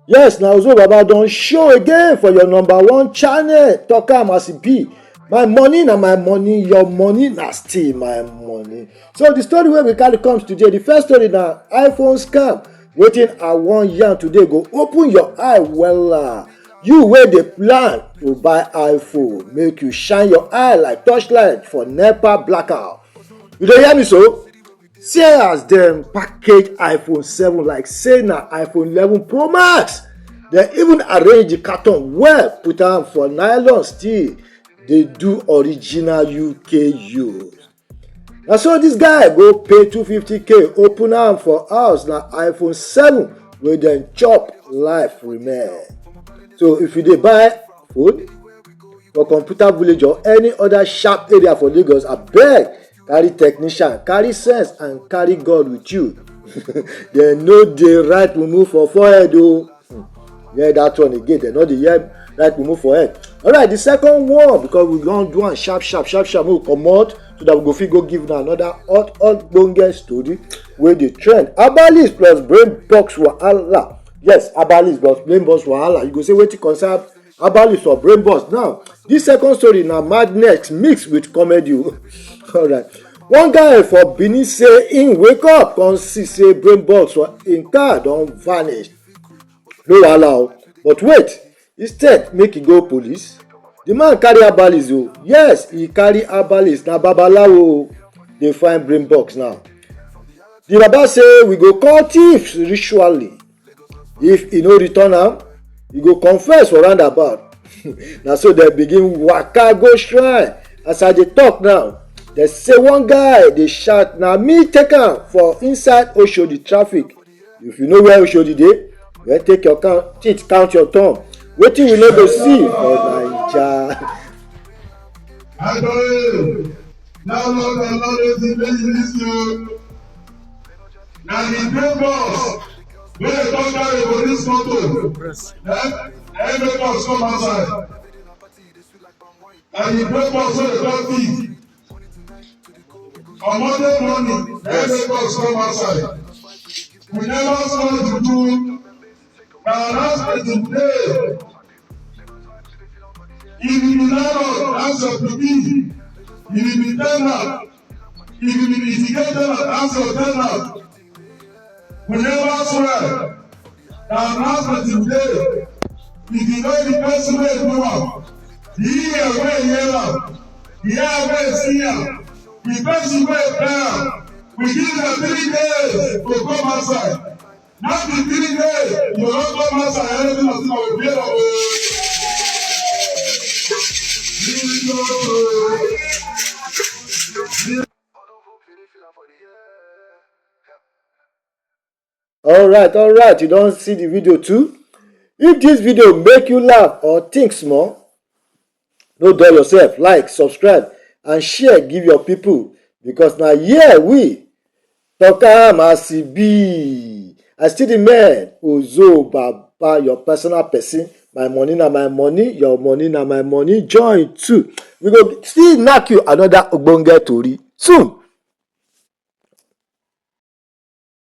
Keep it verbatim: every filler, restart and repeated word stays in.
Yes, na Ozo Baba don show again for your number one channel. Talk am as e be. My money na my money, your money na still my money. So the story wey we carry comes today, the first story na iPhone scam. Wetin I wan yarn today go open your eye wella. You wey dey plan to buy iPhone, make you shine your eye like torchlight for NEPA blackout. You dey hear me so? See as dem package iPhone seven like say na iPhone eleven Pro Max. Dem even arrange the carton well, put am for nylon, still dey do original U K use. Na so this guy go pay two fifty K, open am for house, na iPhone seven wey dem chop life remain. So if you dey buy phone for Computer Village or any other sharp area for Lagos, abeg carry technician, carry sense and carry God with you. Dem no dey write mumu for forehead o. Hmm. Hear that one again, dem no dey hear write mumu for head. Alright, the second one, because we don do am sharp sharp sharp sharp, make we comot so that we go fit go give una another hot hot gbonge story wey dey trend. Herbalist plus brain box wahala. Yes, herbalist plus brain box wahala. You go say wetin concern herbalist or brain box now? This second story na madness mix with comedy o. Alright. One guy for Benin say im wake up come see say brain box for im car don vanish. No wahala o. But wait, instead make e go police. The man carry herbalist o. Yes, he carry herbalist. Na babalawo o dey find brain box now. The baba say we go call thieves ritually. If e no return am, e go confess for roundabout. Na so dem begin waka go shrine. As I dey talk now, dem say one guy dey shout, "Na me take am," for inside Oshodi traffic. If you know where Oshodi dey, well, take your count, teeth count your tongue. Wetin we no go see for Naija. Now, Lord, and Lord, is the place in this you. Now, the great boss, where the doctor is for this motor, eh? Every boss come outside. And the great boss, where the dog thief. On Monday morning, every boss come outside. We never saw the two. Now, that's the day. If you be landlord, ask your pikin. If you be tenant, if you be litigate tenant, ask your tenant. We never swear. The announcement today. If you know the person wey do am, the ear wey hear am, the eye wey see am, the person wey pay am, we give them three days to come outside. Not the three days, you don't come outside, anything of the way. Alright, alright, you don see the video too? If this video make you laugh or think small, no dull yourself, like, subscribe and share give your people, because na here we talk am as e be. I still the man Ozo Baba, your personal person. My money na my money, your money na my money. Join too. We go still knack you another ogbonge tori soon.